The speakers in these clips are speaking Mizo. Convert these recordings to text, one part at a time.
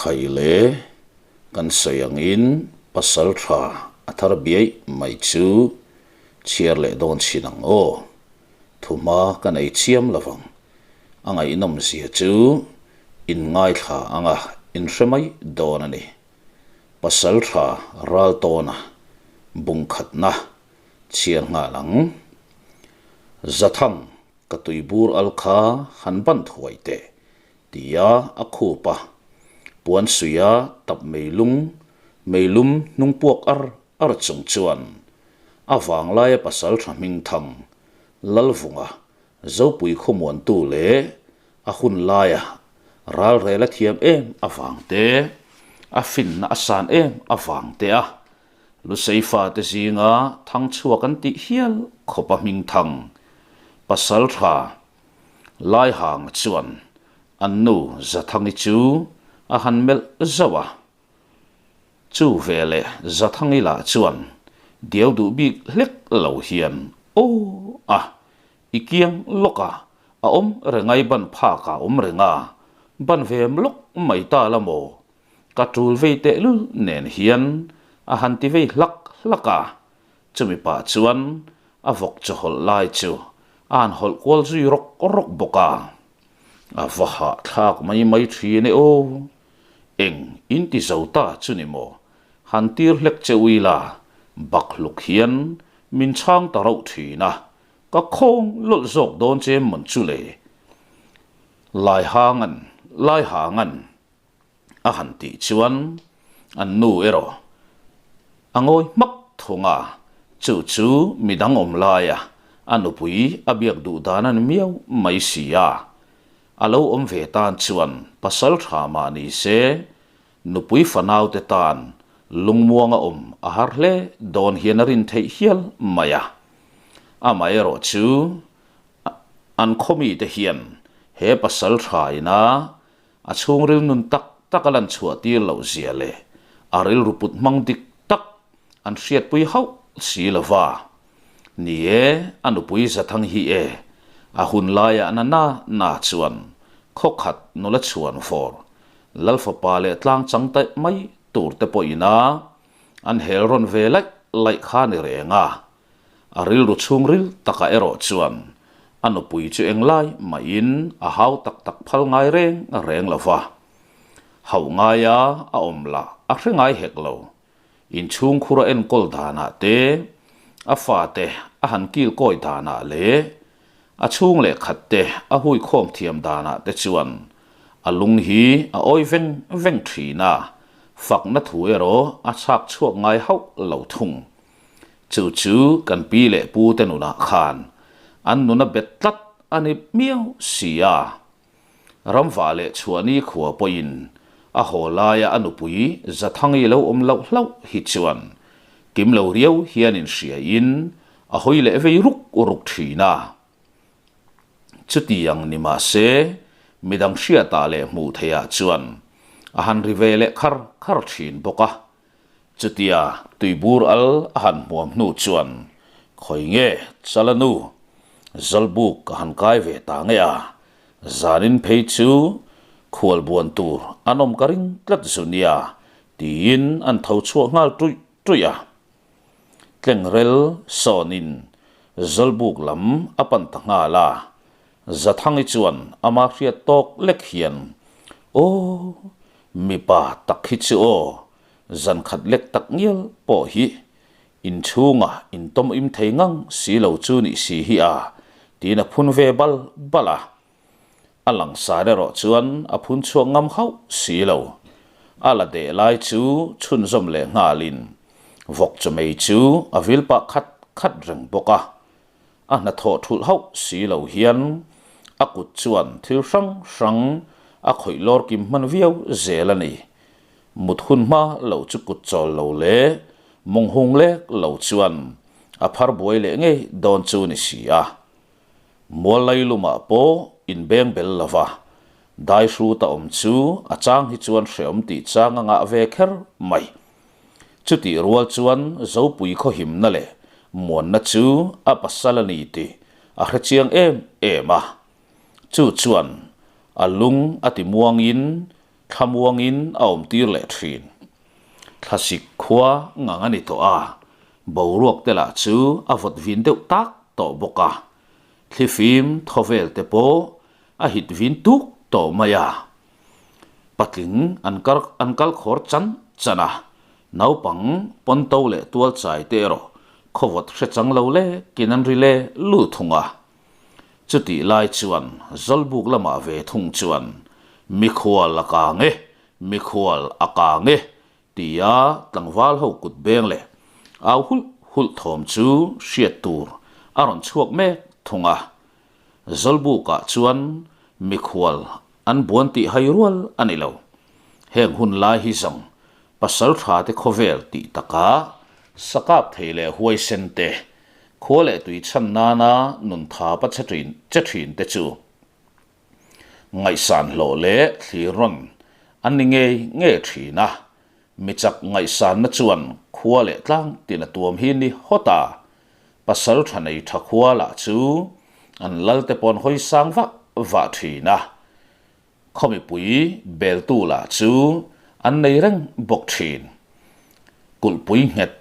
Khaile kan sawi angin pasal tha a thar biaih mai chu chhiar leh dawn chhin ang aw. Thuhma ka nei chiam lovang. A ngaihnawm zia chu in ngaithla anga in hre mai dawn a ni. Pasal tha ral tawna bungkhatna chhiar nghal ang. Zathang ka tuibur al kha han ban thuai teh tia a khup a, puan suia tap meilung meilum hnung puak ar ar chung chuan a vanglaia pasal tha hming thang Lalvunga Zopui khawmuantu leh a hun laia ralrel a thiam em avang te, a finna a san em avang te a Luseifa te zinga thang chhuak an tih hial khawp a hming thang pasal tha Laihanga chuan an nu Zathangi chu a han melh zauh a. Chu veleh Zathangi lah chuan diau duh bik hlek lo hian aw a, i kiang lawk a, a awm rengai ban phak a awm reng a, ban ve lawk mai ta la maw? Ka tul vei tehlul nen hian a han ti vei hlak hlak a. Chumi pah chuan a vawk chaw hawlh lai chu a han hawlh kual zui rawk rawk bawk a. A va hahthlak mai mai thin e aw. Eng in ti zo ta chu ni maw? Han tir hlek che ui la, bak hluk hian min chhang ta rauh thin a, ka khawng lawlh zawk dawn che mawn chu le. Laihangan, Laihangan. a han tih chuan an nu erawh a ngawi hmak thung a, chu chu midang awm laia a nupui a biak duh dan a ni miau mai si a, a lo awm ve tan chuan pasal tha mah ni se nupui fanaute tan lungmuanga awm a har hle dawn hian a rin theih hial mai a, amaherawh chu an khawmite hian he pasal tha ina A chhungril nun tak tak a lan chhuah tir loh zia leh a rilru put hmang dik tak an hriatpui hauh si lo va. Ni e, a nupui Zathang hi e, a hun laiah na na na chuan khaw khat nula chhuan fawr, Lalfapa leh tlang chang taih mai tur te pawhin a an hel rawn ve laih laih kha ni reng a. A rilru chhungril takah erawh chuan a nupui chu englai mahin a hau tak tak phal ngai reng reng lo va. Hauh ngaia a awm lah a hre ngai hek lo. Inchhungkhur a enkawl danah te, a fate a han kilkawi danah leh a chhung leh khat te a huikhawm thiam danah te chuan a lung hi a awi veng veng thin a, fakna thu erawh a chhak chhuak ngai hauh lo thung. Chu chu kan pi leh pu te nunah khan an nun a bet tlat a ni miau si a. Ramva leh Chhuahni khua pawhin a haw laia a nupui Zathangi lo awm loh hlauh hi chuan kim lo riau hian inhriain a hawi leh vei ruk ruk thin a. Chutiang ni mah se midang hriatah leh hmuh theihah chuan a han ri ve leh khar khar thin bawk a. Chutia tuibur al a han hmuam hnu chuan khawi nge Chala nu Zawlbuk ka han kai ve ta nge a, zanin phei chu khual buan tur an awm ka ring tlat zu nia tiin an tho chhuah nghal tuih tuih a. Tlengrel sawnin Zawlbuk lam a pan ta nghal a, Zathangi chuan ama hriat tawk lek hian, Aw, mipa tak hi chu aw, zan khat lek tak ngial pawh hi inchhungah intawm im thei ngang si lo chu nih si hi a, tiin a phun ve bal bal a. A langsar erawh chuan a phun chhuak ngam hauh si lo. A la deh lai chu chhunzawm leh nghalin vawk chawmei chu a vil pah khat khat reng bawk a. A hnathawh thulh hauh si lo hian a kut chuan thil hrang hrang a khawih lawr kim hman viau zel a ni. Mut hun hma lo chu kut chawl lo leh mawng hung lek lo chuan a phar buai leh ngei dawn chu ni si a. Mual lailumah pawh inbeng bel lo va, dai hrut a awm chu a chang hi chuan hreawm tih chang a ngah ve kher mai. Chutih rual chuan Zopui khawhimna leh muanna chu a pasal a ni tih a hre chiang em em a. Chu chuan a lung a ti muangin thlamuangin a awmtir leh thin. Thlasik khua ngang a ni tawh a, boruak te lah chu a vawt vin deuh tak tawh bawk a, thlifim thawvel te pawh a hit vin tuk tawh mai a. Patling an kar an kal khawr chan chan a, naupang pawnto leh tualchai te erawh khawvawt hre chang lo lekin an ri le lu thung a. Chutih lai chuan Zawlbuk lamah ve thung chuan mikhual a kang e, mikhual a kang e tia tlangval ho kut beng leh au hulh hulh thawm chu hriat tur a rawn chhuak mek thung a. Zawlbukah chuan mikhual an buan tih hai rual a ni lo. Heng hun lai hi zawng pasal tha te khawvel tih takah sakap thei leh huaisen te, khua leh tui chhan nana nun thapa che thin che thin te chu ngaihsan hlawh leh thlir rawn an ni ngei ngei thin a. Mi chak ngaihsanna chuan khua leh tlang tin a tuam hi ni hawt a, pasal tha nei tha khua lah chu an lal te pawn hawi sang vah vah thin a, khaw mipui beltu lah chu an nei reng bawk thin. Kulhpui nghet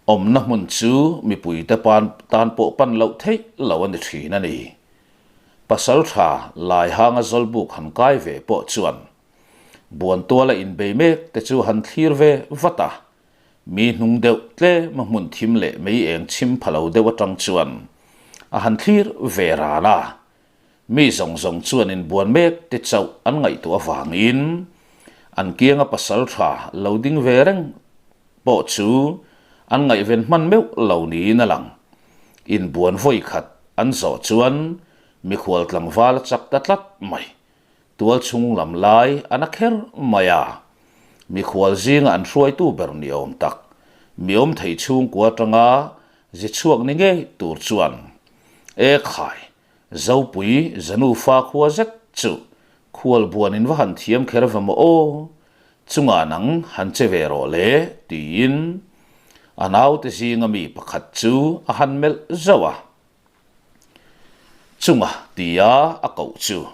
awmna hmun chu mipui te pan tan pawh pan loh theih lo a ni thin a ni. Pasal tha Laihanga Zawlbuk han kai ve pawh chuan Buantuala inbei mek te chu han thlir ve vat a, mi hnung deuh tlem a hmun thim leh mei eng chhim pha lo deuh atang chuan a han thlir ve ran a. Mi zawng zawng chuan inbuan mek te chauh an ngaihtuah avangin an kianga pasal tha lo ding ve reng pawh chu an ngaihven hman meuh lo niin a lang. Inbuan vawi khat an zawh chuan mikhual tlangval a chak ta tlat mai. Tual chhung lam lai a na kher mai a, mikhual zinga an hruaitu ber ni awm tak, mi awm thei chhungkua atanga zi chhuak ni ngei tur chuan E khai, Zopui Zanufa khua zet chu khual buan in va han thiam kher ve maw aw, chungah nang han che ve rawh le tiin a naute zinga mi pakhat chu a han melh zauh a. Chunga tia a koh chu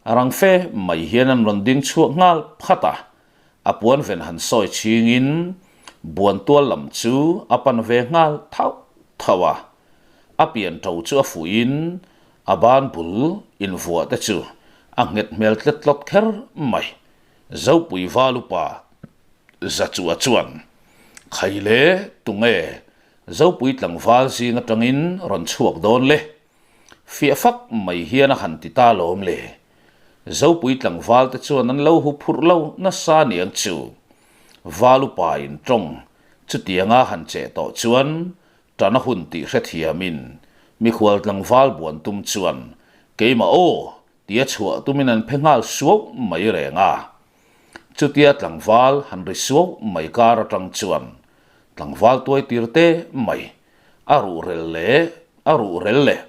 a rang fe mai hian an rawn ding chhuak nghal phat a, a puan ven han sawi chhingin buantual lam chu a pan ve nghal thauh thauh a, a pian to chu a fuhin a ban bul invuah te chu a nghet hmel tlet tlawt kher mai. Zopui Valupa Zachua chuan, Khaile tunge Zopui tlangval zing atangin rawn chhuak dawn le. Fiah fak mai hian a han ti ta lawm le. Zopui tlangval te chuan an lo hu phurh lo nasa niang chu. Val upa in tawng chutianga han cheh tawh chuan tan a hun tih hrethiamin mikhual tlangval buan tum chuan keimah aw tia chhuah tumin an phe nghal suau mai reng a. Chutia tlangval han ri suau mai kar atang chuan tlangval tuai tir te mai a ruh rel leh a ruh rel leh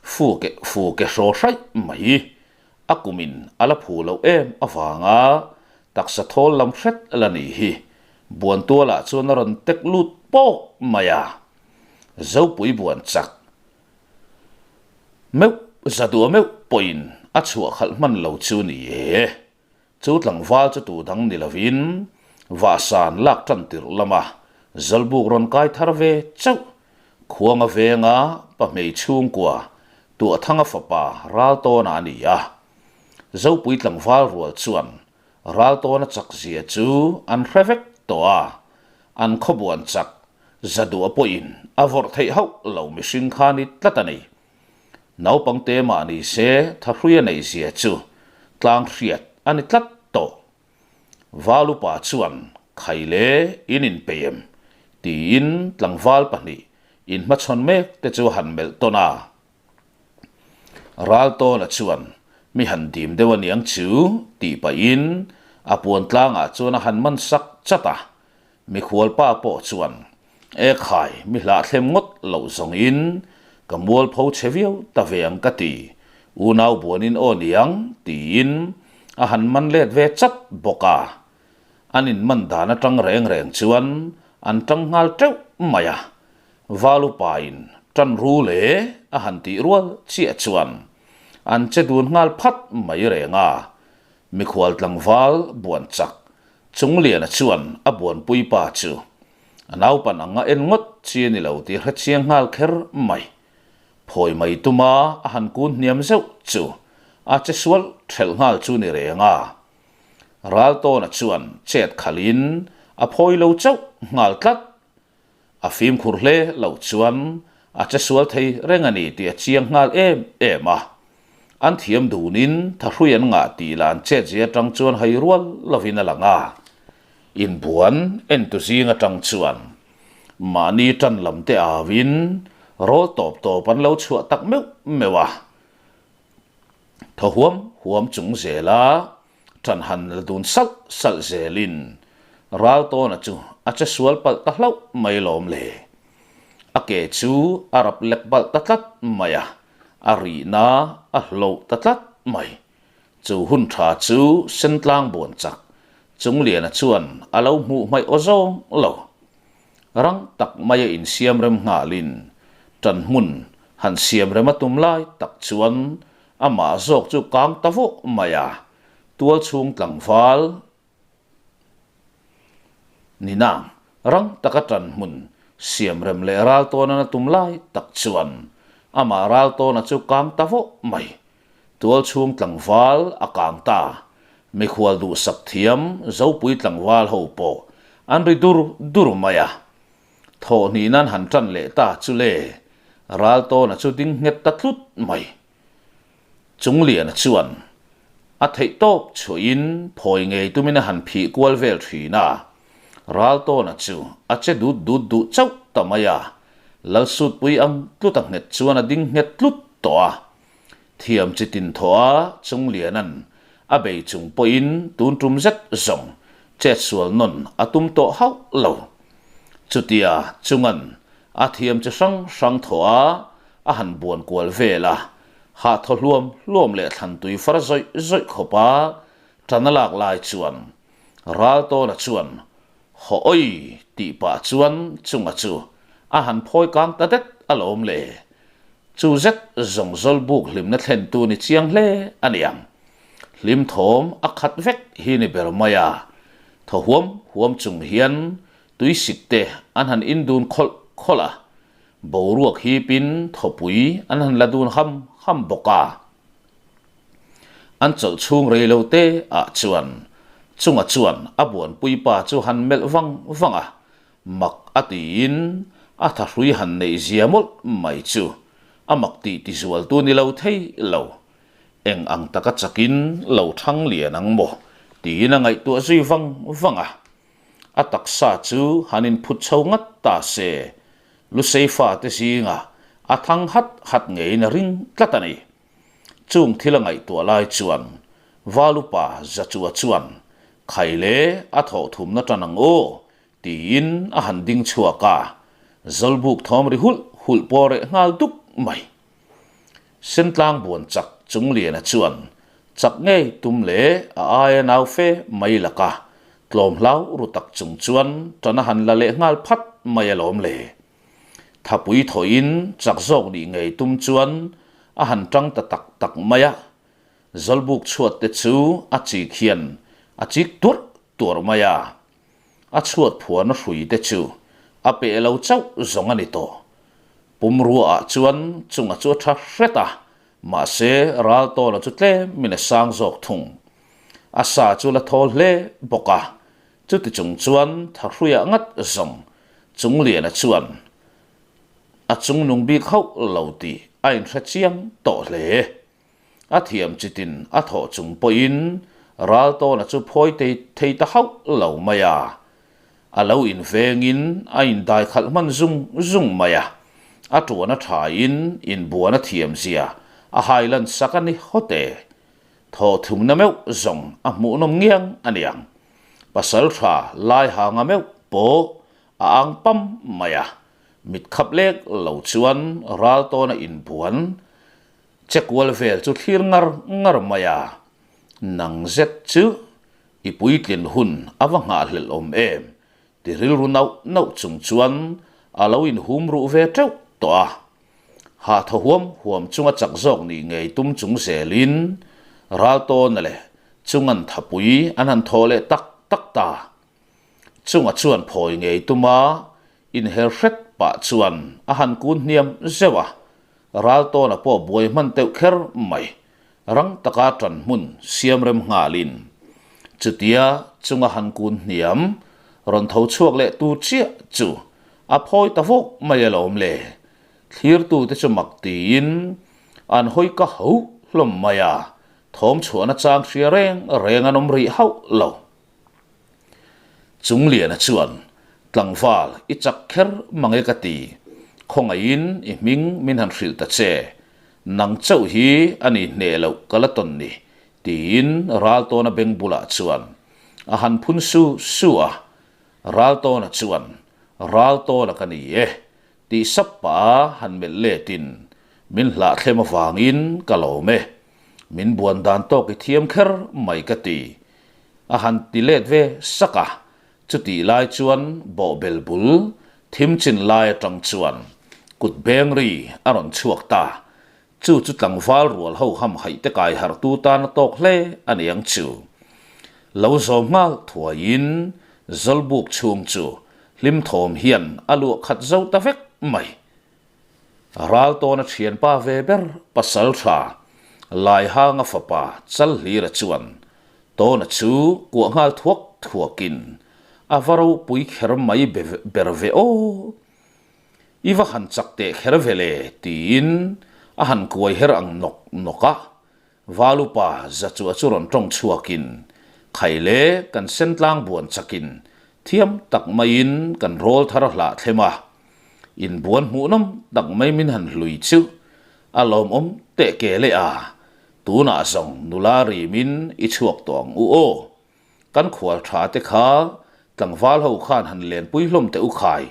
fu ke fu ke hraw hraih mai a kumin a la phu loh em avanga taksa thawl lam hret la nih hi Buantualah chuan a rawn tek lut pawk mai a. Zopui buan chak Meuh za duah meuh pawhin a chhuah khalh hman lo chu ni e. Chu tlangval chu tu dang ni lovin Vahsan lak tan tirh lama Zawlbuk rawn kai thar ve chauh. Khuanga venga pahmei chhungkua Tuahthanga fapa Raltawna a ni a. Zopui tlangval rual chuan Raltawna chak zia chu an hre vek tawh a, an khawbuan chak Zaduah pawhin a vawrh theih hauh lo mihring kha ni tlat a ni. Naupang te mah ni se thahrui a neih zia chu tlang hriat a ni tlat tawh. Valupa chuan Khaile in inpeih em? tiin tlangval pahnih inhmachhawn mek te chu a han melh tawn a. Raltawna chuan mi han dim deuh a niang chu tih pahin a puan tlangah chuan a han man sak chat a. Mikhualpa pawh chuan, E khai, mi hlahthlem ngawt loh zawngin ka mualpho chhe viau ta ve ang ka ti, unau buanin aw niang, tiin a han man let ve chat bawk a. An inman dan atang reng reng chuan an tang nghal teuh mai a. Valupain tan ru le a han tih rual chiah chuan an che dun nghal phat mai reng a. Mikhual tlangval buan chak. Chungliana chuan a buanpui pa chu a naupan anga en ngawt chi a ni lo tih hre chiang nghal kher mai. Phawi mai tuma a han kun hniam zeuh chu a che sual thelh nghal chu ni reng a. Raltawna chuan chet khalhin a phawi lo chauh nghal tlat. A fimkhur hle loh chuan a che sual thei reng a ni tih a chiang nghal em em a. An thiam dunin thahrui an ngah tih lah an chet zia atang chuan hai rual lovin a lang a. Inbuan entu zing atang chuan mahni tan lam te auin rawl tawp tawp an lo chhuah tak meuh meuh a. Thaw huam huam chung zela Ṭan han la dun salh salh zelin Raltawna chu a che sual palh ta hlauh mai lawm le. A ke chu a rap lek balh ta tlat mai a, a rihna a hloh ta tlat mai. Chu hun ṭha chu Sentlang buan chak Chungliana chuan a lo hmuh hmaih aw zawng lo. Rang tak maia insiam rem nghalin ṭan hmun han siam rem a tum lai tak chuan Amah zawk chu kang ta vawh mai a, tual chhung tlangval ni nang rang taka ṭan hmun siam rem leh ral tawna na tum lai tak chuan amah ral tawna chu kang ta vawh mai. Tual chhung tlangval a kang ta, mikhual duhsak thiam Zopui tlangval ho pawh an ri dur dur mai a. Thawhhnih nan han ṭan leh ta chu le, Raltawna chu ding nghet ta tlut mai. Chungliana chuan a theih tawp chhuahin phawi ngei tumin a han phih kual vel thin a, Raltawna chu a che dut dut duh chauh ta mai a, Lalsutpui ang tlut a nghet chuan a ding nghet tlut tawh a. Thiam chi tin thaw a Chungliana'n a bei chung pawhin tun tum zet zawng chetsual nawn a tum tawh hauh lo. Chutia Chunga'n a thiam chi hrang hrang thaw a a han buan kual vel a, hah thaw hluam hluam leh thlan tui far zawih zawih khawp a tan a lak lai chuan Raltawna chuan Haw awi tih pah chuan Chunga chu a han phawi kang ta det alawm le. Chu zet zawng zawl buk hlimna thlentu ni chiang hle a ni ang. Hlim thawm a khat vek hi ni ber mai a, thaw huam huam chung hian tuisik te an han indun khawlh khawlh a, boruak hipin thawpui an han la dun ham ham bawk a. An chawlh chhung rei lo te ah chuan chunga chuan a buanpui pa chu han melh vang vang a, Mak a tiin a thahrui han neih zia mawlh mai chu a mak tih tizualtu ni lo thei lo. Eng ang taka chakin lo thang lian ang maw tiin a ngaihtuah zui vang vang a. A taksa chu han inphut chho ngat ta se, Lusei fate zingah a thang hat hat ngeiin a ring tlat a ni. Chung thil a ngaihtuah lai chuan Valupa Zachua chuan Khaile a thawh thumna tan ang aw tiin a han ding chhuak a, Zawlbuk thawm ri hulh hulh pawh reh nghal duk mai. Sentlang buan chak Chungliana chuan chak ngei tum leh a aia nau fe mai laka tlawm hlau ru tak chung chuan tan a han la leh nghal phat mai alawm le. Thapui thawhin chak zawk nih ngei tum chuan a han tang ta tak tak mai a, Zawlbuk chhuat te chu a chik hian a chik tuarh tuarh mai a, a chhuat phuarna hrui te chu a peh lo chauh zawng a ni tawh. Pumrua ah chuan chunga chu a tha hret a, mahse Raltawna chu tlemin a sang zawk thung. A sa chu la thawl hle bawk a, chuti chung chuan thahruiah ngat zawng Chungliana chuan a chungnung bik hauh lo tih a inhre chiang tawh hle. A thiam chitin a thawh chung pawhin Raltawna chu phawi tei thei ta hauh lo mai a. A lo invengin a indai khalh hman zung zung mai a. A tuan a thain inbuan a thiam zia a hailan sak a ni hawt e. Thawh thumna meuh zawng a hmuhnawm ngiang a niang. Pasal tha lai hanga meuh pawh a ang pam mai a. Mit khap lek lo chuan Raltawna inbuan Che kual vel chu thlir ngar ngar mai a, nang zet chu i puitlin hun a va nghahhlelh awm em ti rilru nauh nauh chung chuan a lo inhum ruh ve teuh tawh a. Hah thaw huam huam chunga chak zawk nih ngei tum chung zelin Raltawna leh Chungan Thapui an han thaw leh tak tak ta. Chunga chuan phawi ngei tuma inher hret pah chuan a han kun hniam zeuh a, Raltawna pawh buai hman teuh kher mai. Rang taka ṭan hmun siam rem nghalin chutia chunga han kun hniam rawn tho chhuak leh tu chiah chu a phawi ta vawk mai alawm le. Thlirtute chu mak tiin an hawi ka hauh hlawm mai a, thawm chhuahna chang hria reng reng an awm rih hauh lo. Chungliana chuan, Tlangval, i chak kher mang e ka ti. Khawngaihin i hming min han hrilh ta che. Nang chauh hi a ni hneh loh ka la tawn ni, tiin Raltawna beng bulah chuan a han phun su su a. Raltawna chuan, Raltawna ka ni e, tih sap pah a han melh letin, Min hlahthlem avangin ka lawm e. Min buan dan tawk i thiam kher mai ka ti. A han ti let ve sak a, chutih lai chuan bawhbel bul thim chin lai atang chuan kut beng ri a rawn chhuak ta. Chu chu tlangval rual ho ham haih te kai harh tu tan a tawk hle a ni ang chu. Lo zawm nghal thuaiin Zawlbuk chhung chu hlim thawm hian a luah khat zo ta vek mai. Raltawna thianpa ve ber pasal tha Laihanga fapa Chalhlira chuan Tawna chu kuah nghal thuak thuakin a va ropui kher mai ber ve aw. I va han chak teh kher ve le tiin a han kuai her ang nawk nawk a. Valupa Zachua chu rawn tawng chhuakin Khaile kan sentlang buan chakin thiam tak maiin kan rawl thar hlah thlem a. Inbuan hmuhnawm tak mai min han hlui chu a lawmawm teh ke leh a, tunah zawng nula rimin i chhuak tawh ang u aw. Kan khual tha te kha tlangval ho khan han lenpui hlawm teh u khai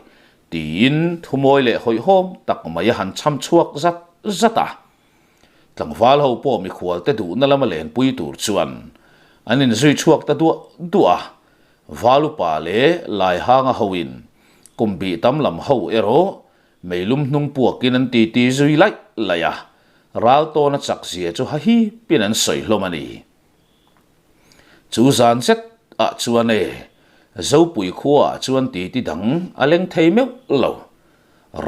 tiin thumawi leh hawihhawm tak mai a han cham chhuak zat zat a. Tlangval ho pawh mikhual te duhna lama lenpui tur chuan an inzui chhuak ta duah duah a, Valupa leh Laihanga hoin kum bih tam lam ho erawh meilum hnung puakin an titi zui laih laih a, Raltawna chak zia chu hahipin an sawi hlawm a ni. Chu zan zet ah chuan e, Zopui khua ah chuan titi dang a leng thei meuh lo.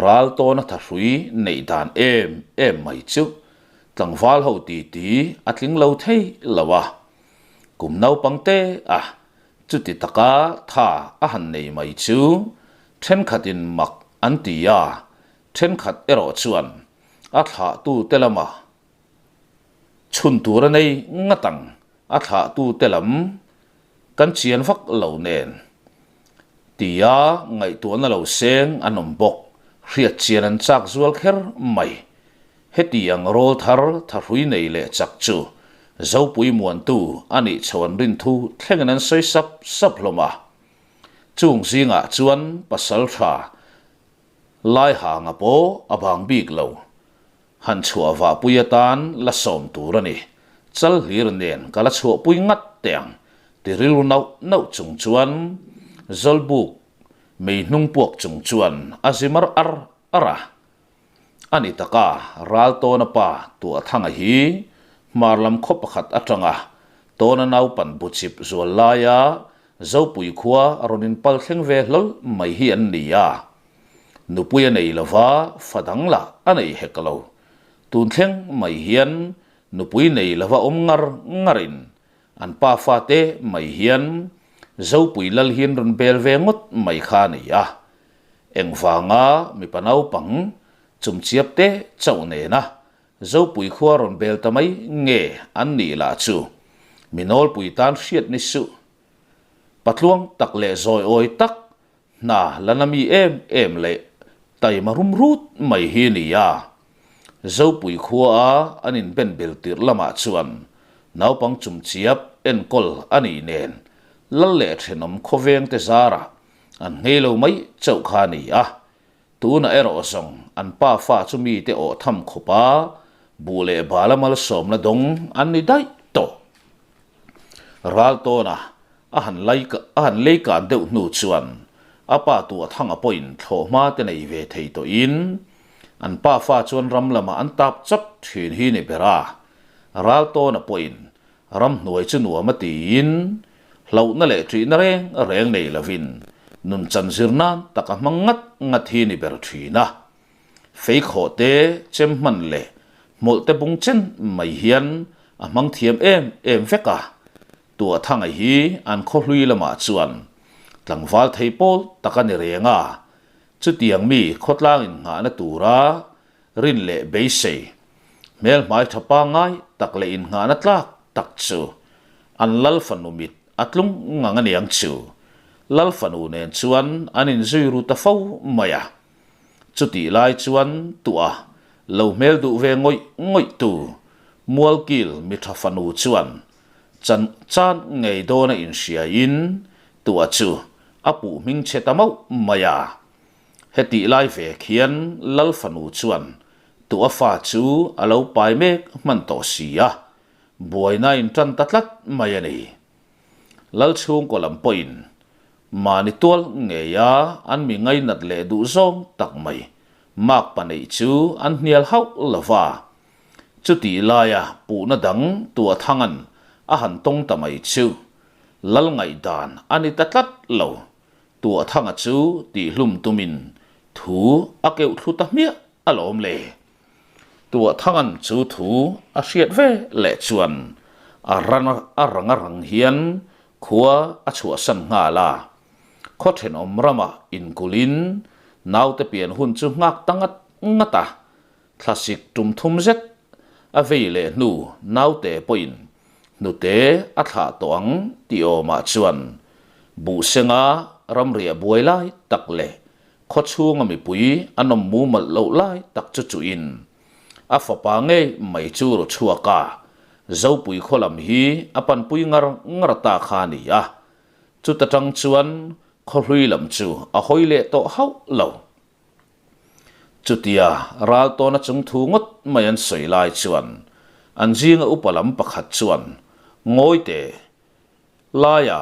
Ral tawna thahrui neih dan em em mai chu tlangval ho titi a tling lo thei lo a. Kum naupang te a chuti taka tha a han nei mai chu thenkhatin mak an ti a, thenkhat erawh chuan a thlahtute lamah Chhun tur a nei ngat ang, a thlahtute lam kan chian vak lo nen tia ngaihtuahna lo seng an awm bawk. Hriat chian an chak zual kher mai. Heti ang rawl thar thahrui nei leh chak chu Zopui muantu a nih chho an rin thu thlengin an sawi sap sap hlawm a. Chung zingah chuan pasal tha Laihanga pawh a bang bik lo. Han chhuah vahpui atan la sawm tur a ni. Chal hlir nen ka la chhuahpui ngat teh ang, ti rilru nauh nauh chung chuan Zawlbuk mei hnung puak chung chuan a zi mar ar ar a. A ni taka Raltawna pa Tuahthanga hi hmar lam khaw pakhat atanga Tawna naupan buchip zual laia Zopui khua rawn inpal thleng ve hlawl mai hi an ni a. Nupui a nei lova, fa dang lah a nei hek lo. Tun thleng mai hian nupui nei lova awm ngar ngarin an pa fate mai hian Zopui lal hian rawn bel ve ngawt mai kha a ni a. Engvanga mipa naupang chumchiap te chauh nena Zopui khua rawn bel ta mai nge an nih lah chu mi nawlpui tan hriat ni suh. Patluang tak leh zawiawi tak Hna la na mi em em leh taima rum rut mai hi ni a. Zopui khua a an inben bel tirh lamah chuan naupang chumchiap enkawl a nih nen lal leh thenawm khawveng te zarah an nghei lo mai chauh kha a ni a. Tunah erawh zawng an pa fa chu mite awh tham khawp a, buh leh bala malsawmna dawng an ni daih tawh. Raltawna a han lai a han lei kan deuh hnu chuan a pa Tuahthanga pawhin thlawhhma te nei ve thei tawhin an pa fa chuan ram lamah an tap chap thin hi ni ber a. Raltawna pawhin ramhnuai chu nuam a tiin Hlauhna leh ṭihna reng reng nei lovin nun chan zir nan tak a hmang ngat ngat hi ni ber ṭhin a. Feikhawh te chem hman leh hmawlh te bung chen mai hian a hmang thiam em em vek a. Tuahthanga hi an khaw hlui lamah chuan tlangval thei pawl tak a ni reng a, chutiang mi khawtlang innghahna tura rin leh beisei, hmelhmai tha pangngai tak leh innghahna tlak tak chu an lal fanu mit a tlung ngang a niang chu. Lal fanu nen chuan an inzui ru ta fo mai a. Chutih lai chuan tuah lo hmel duh ve ngawih ngawih tu Mualkil mi tha fanu chuan chan chan ngei dawna inhriaiin tuah chu a puh hming chhe ta mauh mai a. Hetih lai ve khian Lal fanu chuan tuah fa chu a lo pai mek hman tawh si a, buaina in tan ta tlat mai a ni. Lal chhungkaw lam pawhin mahni tual ngeia an mi ngainat leh duh zawng tak mai mak paneih chu an hnial hauh lo va. Chutih laia puhna dang Tuahthanga'n a han tawng ta mai chu Lal ngaihdan a ni ta tlat lo. Tuahthanga chu tihhlum tumin thu a keuh thlu ta hmiah alawm le. Tuahthanga'n chu thu a hriat ve leh chuan a ran a rang a rang hian khua a chhuahsan nghal a. Khaw thenawm ramah inkulhin naute pian hun chu nghak ta ngat ngat a. Thlasik tum thum zet a vei leh hnu naute pawhin hnute a thlah tawh ang tih awmah chuan Buhsenga ramriah buai lai tak leh khawchhunga mipui an awm mumal loh lai tak chu chuhin a fapa ngei mai chu ru chhuak a, Zopui khaw lam hi a panpui ngar ngar ta kha a ni a, chuta tang chuan khawhlui lam chu a hawi leh tawh hauh lo. Chutia ral tawna chung thu ngawt mai an sawi lai chuan an zinga upa lam pakhat chuan ngawi teh laia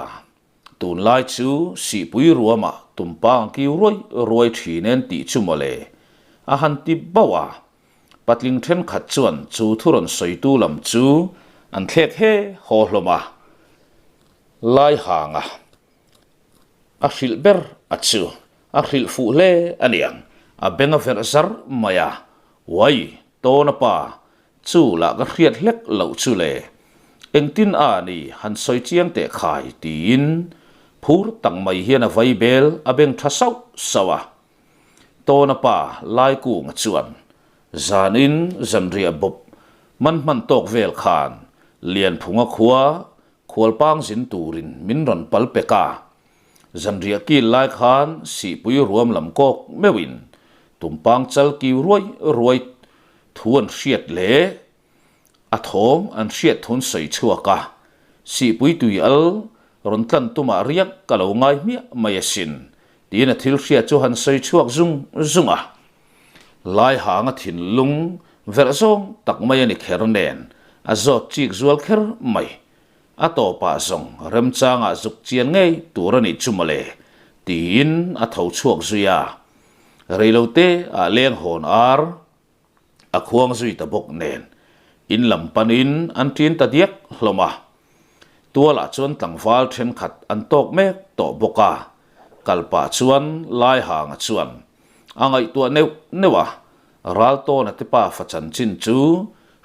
tunlai chu sihpui ruamah tumpang kiu ruai ruai thin en tih chu mawle a han ti bauh a. Patling thenkhat chuan chu thu rawn sawitu lam chu an thlek he haw hlawm a, Laihanga A hrilh ber a chu a hrilh fuh hle a niang, a beng a verh zar mai a, Uai, Tawna pa, chu lah ka hriat hlek loh chu le, engtin a ni han sawi chiang teh khai tiin phur tak mai hian a vai bel a beng tha sauh sauh a. Tawna pa Laikunga chuan zanin zanriah bawp man hman tawk vel khan Lianphunga khua Khualpang zin turin min rawn pal pek a, zanriah kil lai khan sihpui ruam lam kawk meuhin tumpang chal kiu ruai ruai thu an hriat leh a thawm an hriat thun sawi chhuak a, sihpui tui al rawn tlan tumah riak ka lo ngai hmiah mai asin tiin a thil hriat chu han sawi chhuak zung zung a. Laihanga thinlung verh zawng tak mai a ni kher nen a zawt chik zual kher mai. A tawpah zawng remchangah zuk chian ngei tur a nih chu mawle tiin a tho chhuak zui a. Reilote ah leng hawn ar a khuang zui ta bawk nen in lam panin an ṭin ta diak hlawm a. Tualah chuan tlangval thenkhat an tawk mek tawh bawk a, kal pah chuan Laihanga chuan a ngaihtuah neuh neuh a, Raltawna te pa fa chanchin chu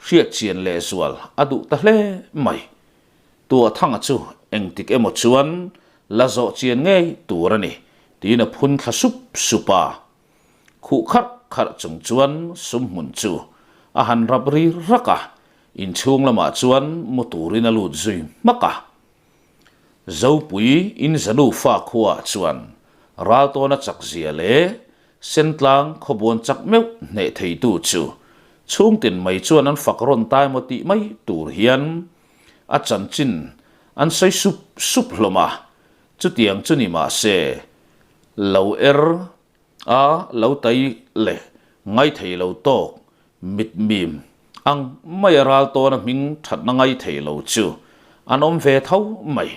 hriat chian lehzual a duh ta hle mai. Tuahthanga chu engtik emaw chuan la zawh chian ngei tur a ni tiin a phun thla sup sup a. Khuh kharh kharh chung chuan sumhmun chu a han rap ri rak a, inchhung lamah chuan mu turin a lut zui hmak a. Zopui in Zanu fa khuaah chuan Raltawna chak zia leh Sentlang khawbuan chak meuh hneh theitu chu chhungtin mai chuan an fak rawn tai maw tih mai tur hian a chanchin an sawi sup sup hlawm a, chutiang chu ni mah se lo er a lo tai leh ngaithei lo tawk mit mim ang mai a ral tawna hming thatna ngaithei lo chu an awm ve tho mai.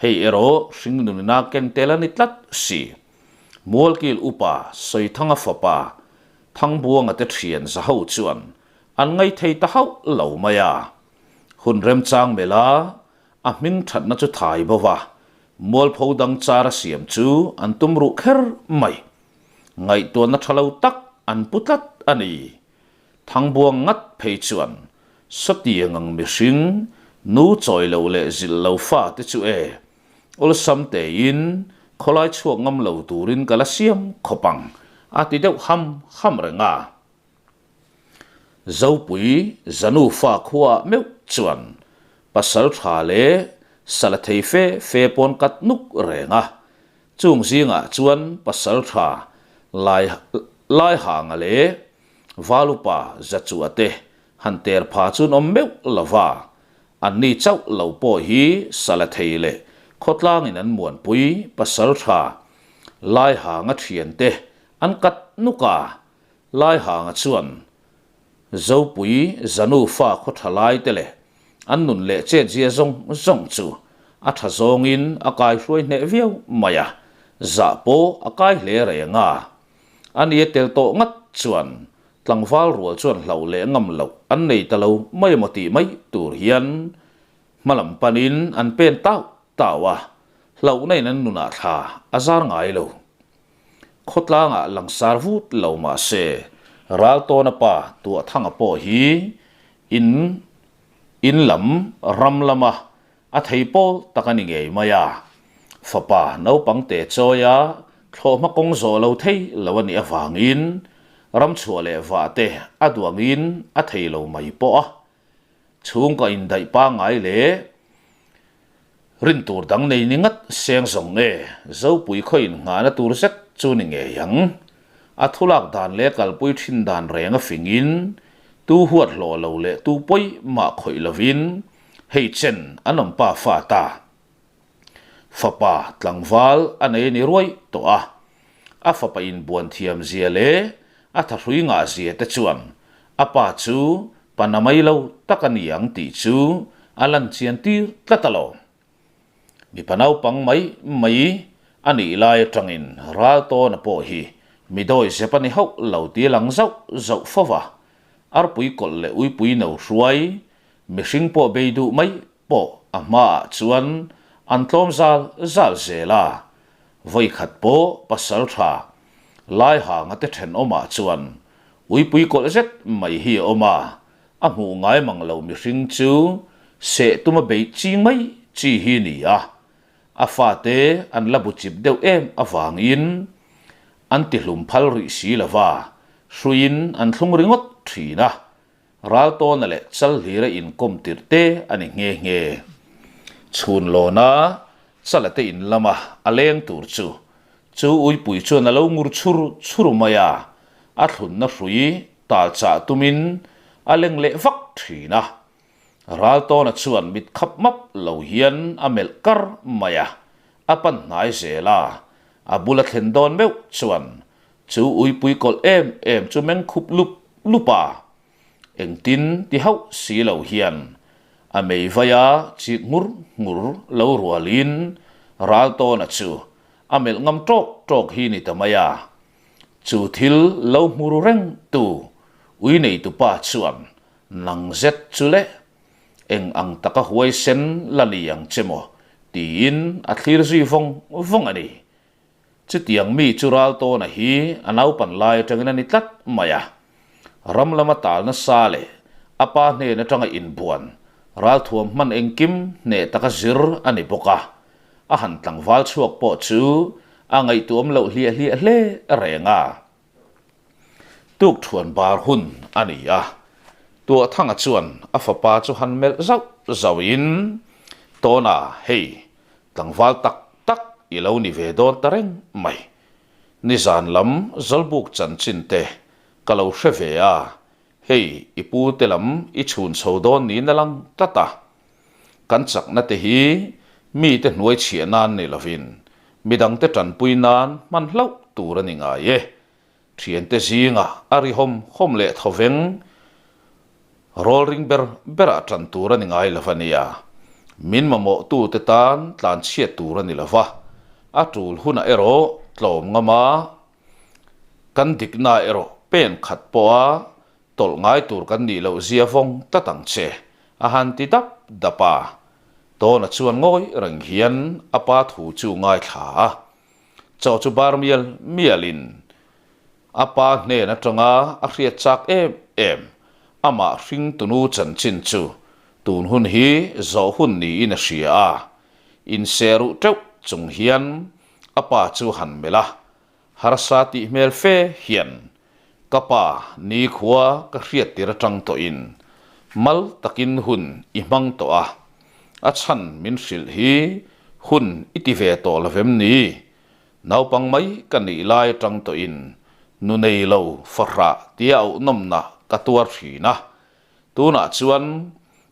Hei erawh hringnunina ken tel a ni tlat si. Mualkil upa Sawithanga fapa Thangbuanga te thian za ho chuan an ngaithei ta hauh lo mai a. Hun remchang mela a hming thatna chu thai bo va. Mualpho dang chara siam chu an tum ruh kher mai. Ngaihtuahna tha lo tak an pu tlat a ni. Thangbuang ngat phei chuan sawtiang ang mihring, nu chawi lo leh zilh lo fa te chu e, awlsam tein khawlai chhuak ngam lo turin ka la siam khawp ang, a ti deuh ham ham reng a. Zopui Zanu fa khuaah meuh chuan pasal tha leh sala thei fe fe pawn kat nuk reng a, chung zingah chuan pasal tha Lai Laihanga leh Valupa Zachua te han ter pha chun awm meuh lo va, anni chauh lo pawh hi sala thei leh khawtlangin an muanpui pasal tha Laihanga thiante an kat nuk a, Laihanga chuan Zopui Zanu fa khaw tha lai te leh an nun leh chetzia zawng zawng chu a tha zawngin a kai hruai hneh viau mai a, zah pawh a kai hle reng a. A nia tel tawh ngat chuan tlangval rual chuan hlauh leh ngam loh an nei ta lo mai emaw tih mai tur hian hmalam panin an pen tau tau a, hlauhna in an nunah thla a zar ngai lo. Khawtlangah langsar vut lo mah se, Raltawna pa Tuahthanga pawh hi in in lam ram lama a thei pawl tak a ni ngei mai a. Fapa naupang te chawia thlawhhma kawng zawh lo thei lo a nih avangin ramchhuah leh vah te a duangin a thei lo mai pawh a. Chhungkaw indaih pangngai leh rin tur dang nei ni ngat seng zawng nge Zopui khaw innghahna tur zet chu ni ngei ang. A thulak dan leh kalpui thin dan reng a fingin tu huat hlawh lo leh tu pawi mah khawih lovin hei chen an awm pa fa ta. Fapa tlangval a nei ni ruai tawh a, a fapa inbuan thiam zia leh a thahrui ngah zia te chuan a pa chu pa na mai lo tak a ni ang tih chu a lan chian tir tlat alawm. Mipa naupang mai mai a nih lai atangin Raltawna pawh hi mi dawi zep a ni hauh lo tih a lang zauh zauh fo va, arpui kawlh leh uipui no hruai Mihring pawh bei duh mai pawh a hmaah chuan an tlawm zal zal zel a, vawikhat pawh pasal tha Laihanga te thenawmah chuan uipui kawlh zet mai hi a awm a, a hmuh ngai mang lo mihring chu seh tuma beih ching mai chi hi ni a, a fate an la bu chip deuh em avangin an tihlum phal rih si lova, hruiin an thlung ringawt thin a. Raltawna leh Chalhlira inkawm tirh te a ni nghe nghe. Chhun lawna Chala te in lama a leng tur chu chu uipui chuan a lo ngur chhur chhur mai a, a thlunna hrui tal chah tumin a leng leh vak thin a. Raltawna chuan mit khap map lo hian a melh kar mai a, a pan hnai zel a, a bula thlen dawn meuh chuan Chu uipui kawlh em em chu meng khup lup lup a, engtin ti hauh si lo hian a mei vaia chik ngur ngur lo rualin Raltawna chu a melh ngam tawk tawk hi ni ta mai a. Chu thil lo hmu ru reng tu ui neitupa chuan nang zet chu le eng ang taka huaisen la ni ang che maw tiin a thlir zui vawng vawng a ni. Chutiang mi chu Raltawna hi a naupan lai atangin a ni tlat mai a. Ram lama tal nasa leh a pa hnen atanga inbuan ralthuam hman engkim hneh taka zir a ni bawk a. A han tlangval chhuak pawh chu a ngaihtuam loh hliah hliah hle reng a. Tukthuan bar hun a ni a, Tuahthanga chuan a fapa chu han melh zauh zauhin, Tawna, hei, tlangval tak tak i lo ni ve dawn ta reng mai. Nizan lam Zawlbuk chanchin te ka lo hre ve a, hei i pu te lam i chhun chho dawn niin a lang tlat a. Kan chakna te hi mite hnuai chhiah nan ni lovin midangte tanpui nan hman hlauh tur a ni ngai e. Thiante zingah a ri hawm hawm leh thoveng rawlring ber berah tan tur a ni ngai lo a nia. Min mamawhtute tan tlanchhiat tur a ni lo va, a tul hunah erawh tlawm ngam a, kan dikna erawh pen khat pawha Tawlh ngai tur kan nih loh zia vawng tlat ang che, a han ti dap dap a. Tawna chuan ngawi reng hian a pa thu chu ngaithla a, chaw chu bar mial mialin a pa hnen atanga a hriat chak em em amah hringtunu chanchin chu tun hun hi zawh hun niin a hria a, inseruh teuh chung hian a pa chu han melh a, Harsa tih hmel fe hian ka pa nikhua ka hriat tir atang tawhin mal takin hun i hmang tawh a, a chhan min hrilh hi hun i ti ve tawh lo vem ni? Naupang mai ka nih lai atang tawhin nu nei lo fahrah tia auh nawmna ka tuar thin a, tunah chuan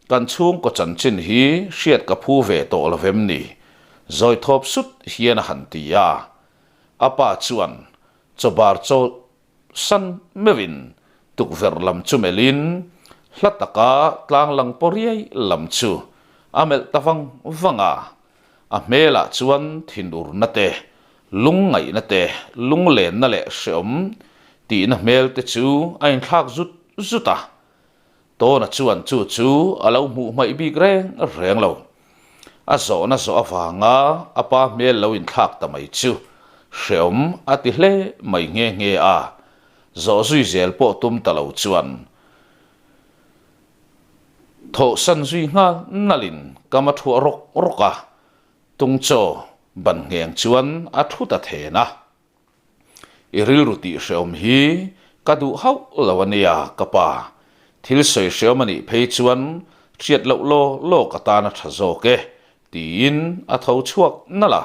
kan chhungkaw chanchin hi hriat ka phu ve tawh lo vem ni? Zawi thawp sut hian a han ti a. A pa chuan chawbar chaw san meuhin tukverh lam chu melhin hla taka tlang lang paw riai lam chu a melh ta vang vang a. A hmelah chuan thinurna te, lungngaihna te, lunglenna leh hreawm tihna hmel te chu a inthlak zut zut a. Tawna chuan chu chu a lo hmuh hmaih bik reng reng lo. A zawhna zawh avanga a pa hmel lo inthlak ta mai chu hreawm a ti hle mai nghe nghe a, zawh zui zel pawh tum ta lo chuan thawhsan zui nghal nalhin kam a thuah rawk rawk a, tungchaw ban ngheng chuan a thu ta then a. I rilru tih hreawm hi ka duh hauh lo a nia ka pa. Thil sawi hreawm a nih phei chuan hriat loh law law ka tan a tha zawk e tiin a tho chhuak nalh a.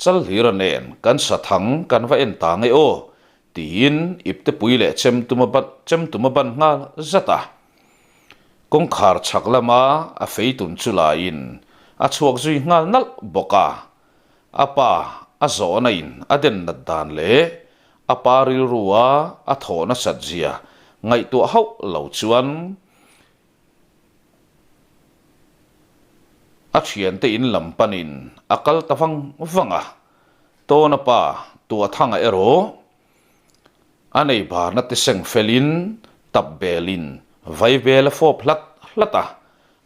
Chalhlira nen kan sa thang kan va en ta nge aw tiin iptepui leh chemtum a ban chemtum a ban nghal zat a. Kawngkhar chhak lama a feitun chu laiin a chhuak zui nghal nalh bawk a. A pa a zawhna in a den nat dan leh a pa rilrua a thawh nasat zia ngaihtuah hauh lo chuan a thiante in lam panin a kal ta vang vang a. Tawna pa Tuathanga erawh a nei barna te seng felin tap belin vaibel a fawp hlat hlat a,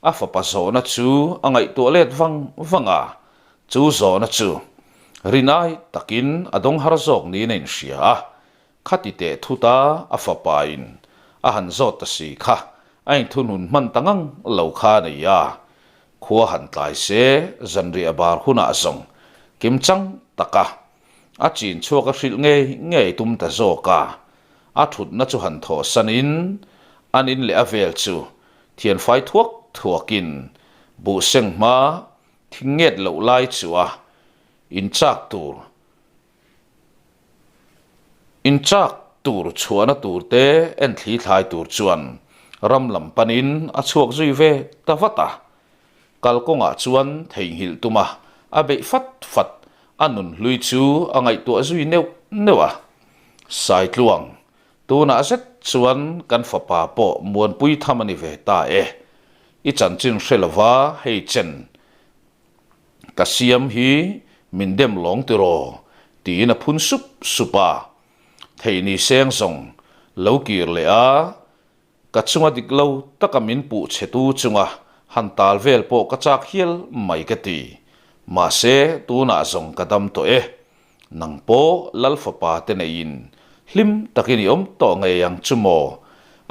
A fapa zawhna chu a ngaihtuah let vang vang a, chu zawhna chu rinai takin a dawng har zawk niin a inhria a, khati teh thut a a fapain a han zawt ta si kha a inthunun hman ta ngang lo kha a nei a, khua han tlai se zanriah bar hunah zawng kimchang taka a chin chhuak a hrilh ngei ngei tum ta zawk a, a thutna chu han thawhsanin an in leh a vel chu Thianfai thuak thuakin buh seng hma thing nget loh lai chu a inchak tur inchak tur chhuahna tur te en thli thlai tur chuan ram lam panin a chhuak zui ve ta vat a. Kalkawngah chuan theihnghilh tuma a beih fat fat a nunhlui chu a ngaihtuah zui neuh neuh a. Saitluang Tunah zet chuan kan fapa pawh muanpui tham a ni ve ta e. I chanchin hre lova hei chen ka siam hi min dem lawng tiraw tiin a phun sup sup a. Theih ni seng zawng lo kir leh a, ka chunga dik lo taka min puh chhetu chunga han tal vel pawh ka chak hial mai ka ti. Mahse tunah zawng ka dam tawh e. Nang pawh Lal fapa te neiin hlim takin i awm tawh ngei ang chu maw?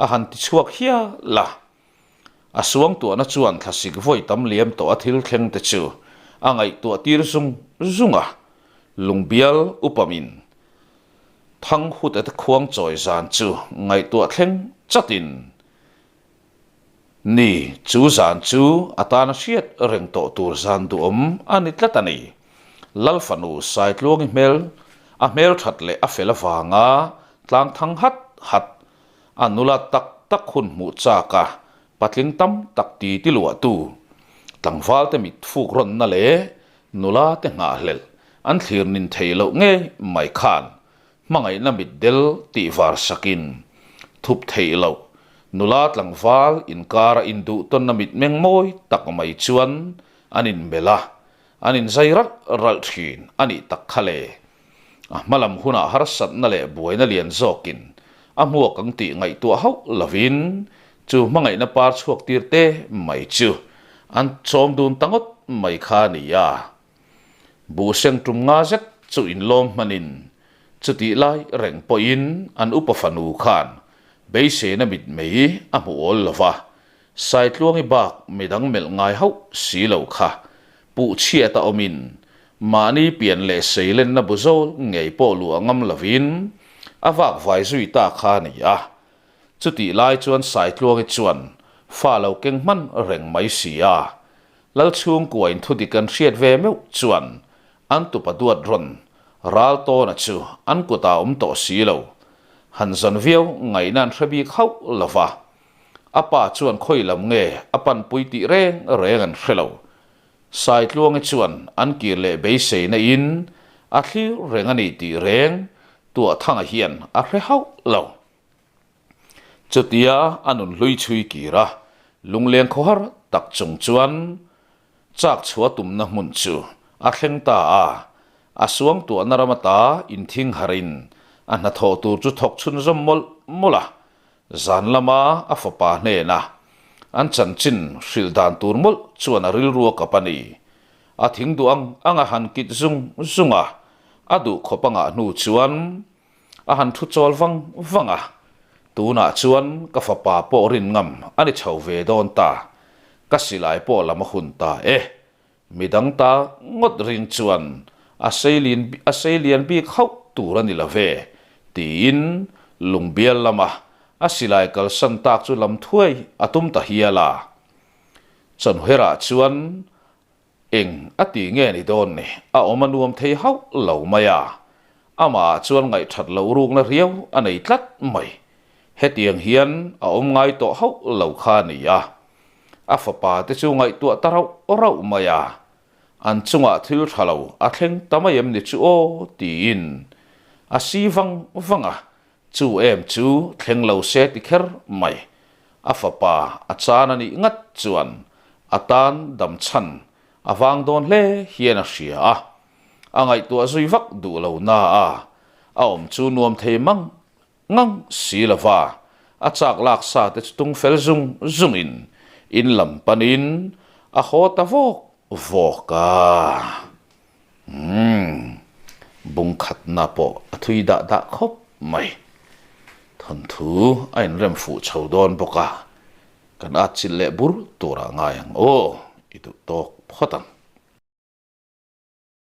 a han ti chhuak hial a. A suangtuahna chuan thlasik vawi tam liam tawh a thil thleng te chu a ngaihtuah tir zung zung a. Lungbial upamin Thanghuta te khuang chawi zan chu ngaihtuah thleng chatin Ni, chu zan chu a tana hriat reng tawh tur zan duhawm a ni tlat a ni. Lal fanu Saitluangi hmel, a hmel that leh a fel avanga tlang thang hat hat, a nula tak tak hun hmuh chak a patling tam tak ti ti luahtu, tlangvalte mit fuk rawnna leh nula te nghahhlelh an thlir nin thei loh ngei mai khan Hmangaihna mitdel tih var sakin thup theih loh nula tlangval inkara induh tawnna mitmeng mawi tak mai chuan an inmelh a, an inzai ralh ralh thin a nih tak kha le. A hmalam hunah harsatna leh buaina lian zawkin a hmuak ang tih ngaihtuah hauh lovin chu hmangaihna par chhuak tir te mai chu an chawm dun ta ngawt. mai kha a ni a. Buhseng tum nga zet chu inlawm hmanin chutih lai reng pawhin an upa fanu khan beiseina mitmei a hmu awl lo va, Saitluangi bak midang melh ngai hauh si lo kha puh chhiat a awmin mahni pian leh seilenna bu zawl ngei pawh luah ngam lovin a vak vai zui ta kha a ni a. Chutih lai chuan Saitluangi chuan fa lo keng hman reng mai si a. Lalchhungkua in thudik an hriat ve meuh chuan an tupa duat rawn ral tawna chu an kutah awm tawh si lo. Han zawn viau ngaihna an hre bik hauh lo va. A pa chuan khawi lam nge a panpui tih reng reng an hre lo. Saitluangi chuan an kir leh beiseina in a thlir reng a ni tih reng Tuahthanga hian a hre hauh lo. Chutia a nun hlui chhui kir a, lungleng khawhar tak chung chuan chak chhuah tumna hmun chu a thleng ta a, a suangtuahna ram ata inthing harin a hnathawh tur chu thawk chhunzawm mawlh mawlh a, zan lama a fapa hnena an chanchin hrilh dan tur mawlh chuan a rilru a kap a ni. A thing duh ang ang a han kit zung zung a, a duh khawp a ngah hnu chuan A han thu chawl vang vang a, Tunah chuan ka fapa pawh rin ngam a ni chho ve dawn ta, ka silai pawh lam a hun ta e. Midang ta ngawt ring chuan a seilin a seilian bik hauh tur a ni lo ve, tiin lungbial lama a silai kalsan tak chu lam thuai a tum ta hial a. Chawnherah chuan Eng a ti nge ni dawn ni, a awm a nuam thei hauh lo mai a. Amah ah chuan ngaihthat loh rukna riau a nei tlat mai. Hetiang hian a awm ngai tawh hauh lo kha a ni a. A fapa te chu ngaihtuah ta rauh rauh mai a. An chungah thil tha lo a thleng ta mai em ni chu aw tiin a si vang vang a. Chu em chu thleng lo se ti kher mai. A fapa a chan a nih ngat chuan a tan dam chhan a vang dawn hle hian a hria a. A ngaihtuah zui vak duh lo na a, a awm chu nuam thei mang ngang si lo va, a chak lak sa te chu tung fel zung zungin in lam panin a haw ta vawk vawk a. Umm, bung khatna pawh a thui dah dah khawp mai. Thawnthu a inrem fuh chho dawn bawk a, kan at chilh leh bur turah ngai ang aw, i duh tawk phawt ang.